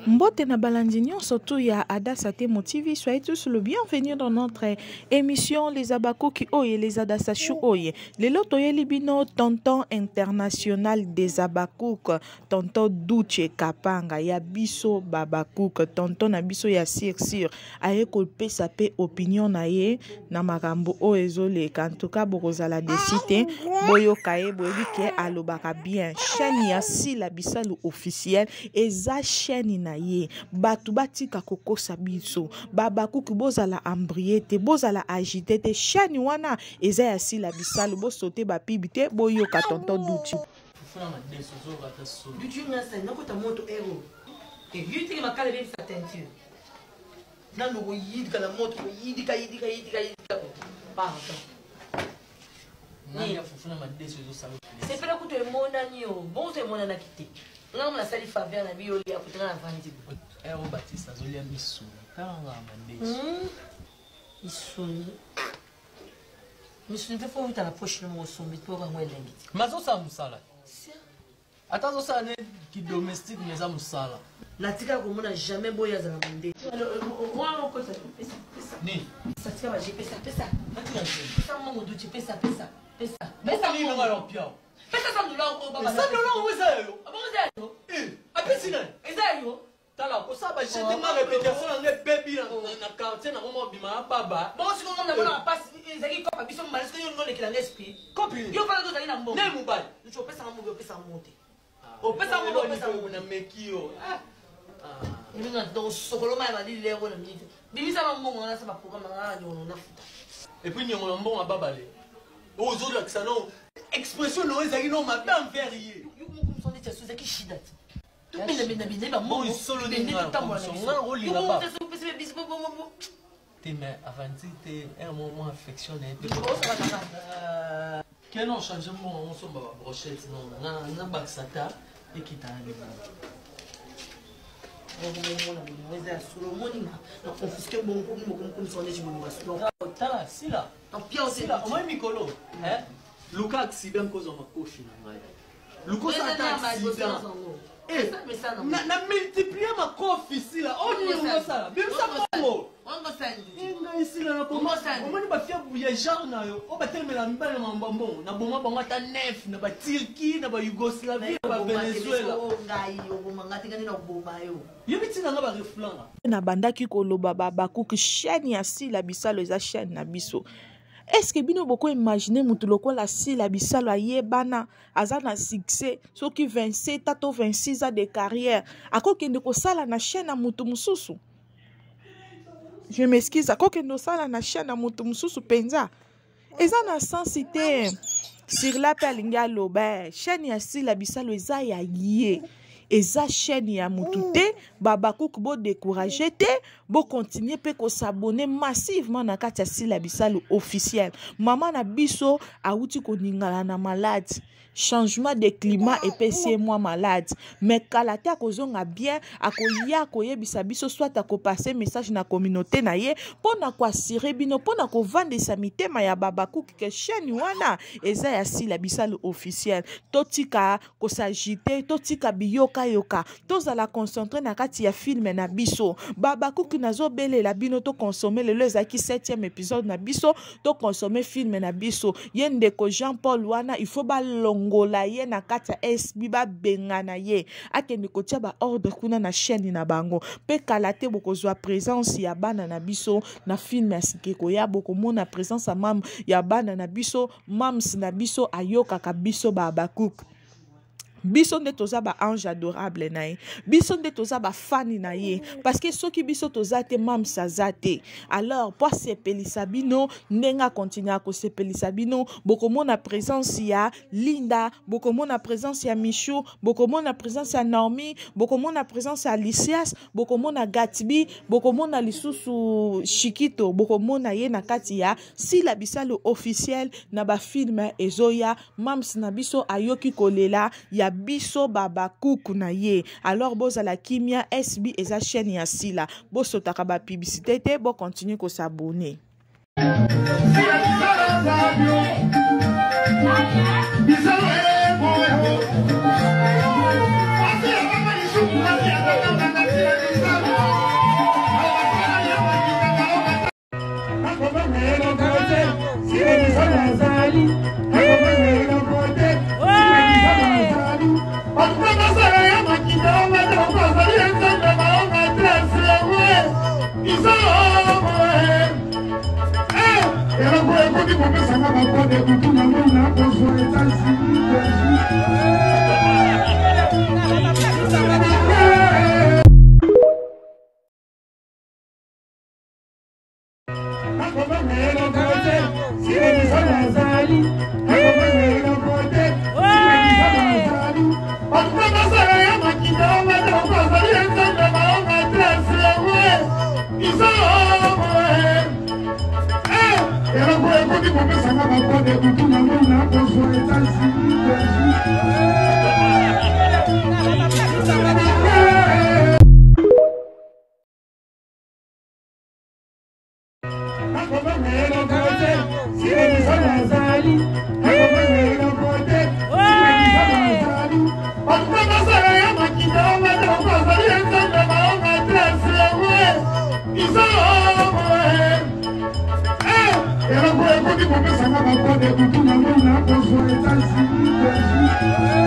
Mbote na balandi nyonso tout ya Adassa Temo TV, soyez tous le bienvenu dans notre émission Les Abakuki Oye, les Adassa Chou Oye. Lelo toyeli bino tonton international des Abakouk, tonton Duche Kapanga ya biso Babakouk, tonton na biso ya sir sir aye kopesa pe opinion na ye na makambo oyo ezoleka. En tout cas bokozala desi te, boyoka ye boyebi ke alobaka bien. Chaîne ya Sila Bisalu officiel eza chaîne na ye. Bato batika kokosa biso. Babakuki bozala embrouillé te, bozala agité te. Chaîne wana eza ya Sila Bisalu, bosote ba pub te, boyoka tonton Duchi. Fufuna madesu ozoyoka ata soni. Duchi ngasa nakota moto ero. Eyutiki makala ebebisa teinture. Nanu koyidika na moto koyidika yidika yidika yidika. Pardon. Nani ya fufu na madesu ezosala sepela kutu emonani yo bongo so emonanaki te nga mo nasali faveur na biyo olia kutu nga navandi ero batiste azolia misuni tala nga madesu misuni misuni mpe fo wuta na poche no moko osombi mpo yango elengi te mazosala mosala ata azosala ne kidomestique mais eza mosala natikala komona jamais boye azala mondele nini pesa pesa pesa pesa mbongo duti pesa pesa pesa pesa nini nga lopiao pesa 100 dollars oyo baba 100 dollars oyo eza yo bongo eza yo apesi nani eza yo tala kosala bajete nga répétition na nga ebebi na quartier nango mobima na baba bongo sikoyo nga namona mpasi ezalaki kopa biso mobali sikoyo yo olekela nga esprit kopi yo fana tozali na mbongo ne mobali luci opesanga mbongo opesanga mbongo te opesa mbongo opesa mbongo na meki yo eminga donc sokolo mai malili lero na minute bimisa na mbongo wana sa baprogramme na nga nyongo nafuta epuis nyongo na mbongo ababale ozolakisa no expression na yo ezalaki no mabe envers ye yo mokomisa neti aso ezalaki shida te tobendabendabenda bamongo solo te mais avanti te un moment affection na ye te kena ochange mbongo osomba babrochette non nabakisa ta ekita na libala omona bolingo eza ya solo omoni nga na confisque bongo mokomokomisa neti bolingo ya solo tala sila sila omoni mikolo luka accident kozwa makofi na ngai lukosa ata accident na multiplie makofi sila oyo nini ongosala bimisa mbongo ngai sila naomoni bafia ya genre na yo oyo batelemela mibali na mambo ya mbongo naboma bango ata nef na baturquie na bayugoslavie na bavenezuela yebi ntina nga bareflanga nabandaki koloba babakuki chaîne ya sila bisalo eza chaîne na biso est-ce bino boko imagine mutu lokola sila bisalo ayebana aza na succès soki 27 to 26 ans de carrière akokende kosala na chaîne ya mutu mosusu je m'excuse akokende kosala na chaîne ya mutu mosusu mpenza eza na sensi te sirla mpe alingi aloba chaîne ya sila bisalo eza ya ye eza chaîne ya mutu te babakuku bodécourage te bokontinue mpe kosabone massivement na kati ya sila bisalu officiel mama na biso awuti koningana na malade changement de climat epesi ye mwa malade mais kala te akozonga bien akoya koyebisa biso soit akopase message na communauté na ye mpo na koasire bino mpo na kovandisa mitema ya babakuki ke chaîne wana eza ya sila bisalu officiel totika kosagite totika biyokayoka tozala concentre na kati ya filme na biso babakuki nazobelela bino tokonsome lelo ezalaki 7e episode na biso tokonsome filme na biso ye ndeko jean paul wana il faut balongola ye na kati ya sb babengana ye akende kotia baordre kuna na chaîne na bango mpe kala te bokozwa présence ya bana na biso na filme ya sika ekoya bokomona présence ya mam ya bana na biso mams na biso ayokaka biso ba Habacuc biso nde toza ba ange adorable na ye biso nde toza bafani na ye parce que soki biso toza te mams aza te alors mpo asepelisa bino ndenge akontinue akosepelisa bino bokomona présence ya linda bokomona présence ya michou bokomona présence ya naomi bokomona présence ya lisias bokomona gatby bokomona lisusu shikito bokomona ye na kati ya sila bisalu officiel na bafilme ezoya mams na biso ayoki kolela ya biso babakuku na ye alors bozala kimia sb eza chaîne ya sila bosotaka bapublicité te bokontinue kosabone Bisalo, Ekoki kopesanga bakode butu na moi na kozwa Etats-Unis, Belgique. Nakobanga eloko te, sila misala azali. Nakobanga eloko te, sila misala azali. Bato mpe basala ya makita wana azali ya Nzambe baonga te sewe. Eloko ekoki kopesanga bakode butu na moi na kozwa Etats-Unis, Belgique. Nakobanga eloko te, sila misala azali. Nakobanga eloko te, sila misala azali. Bato mpe basala ya makita wana azali ya Nzambe baonga te sewe. Eloko ekoki kopesanga bakode butu na moi na kozwa Etats-Unis, Belgique.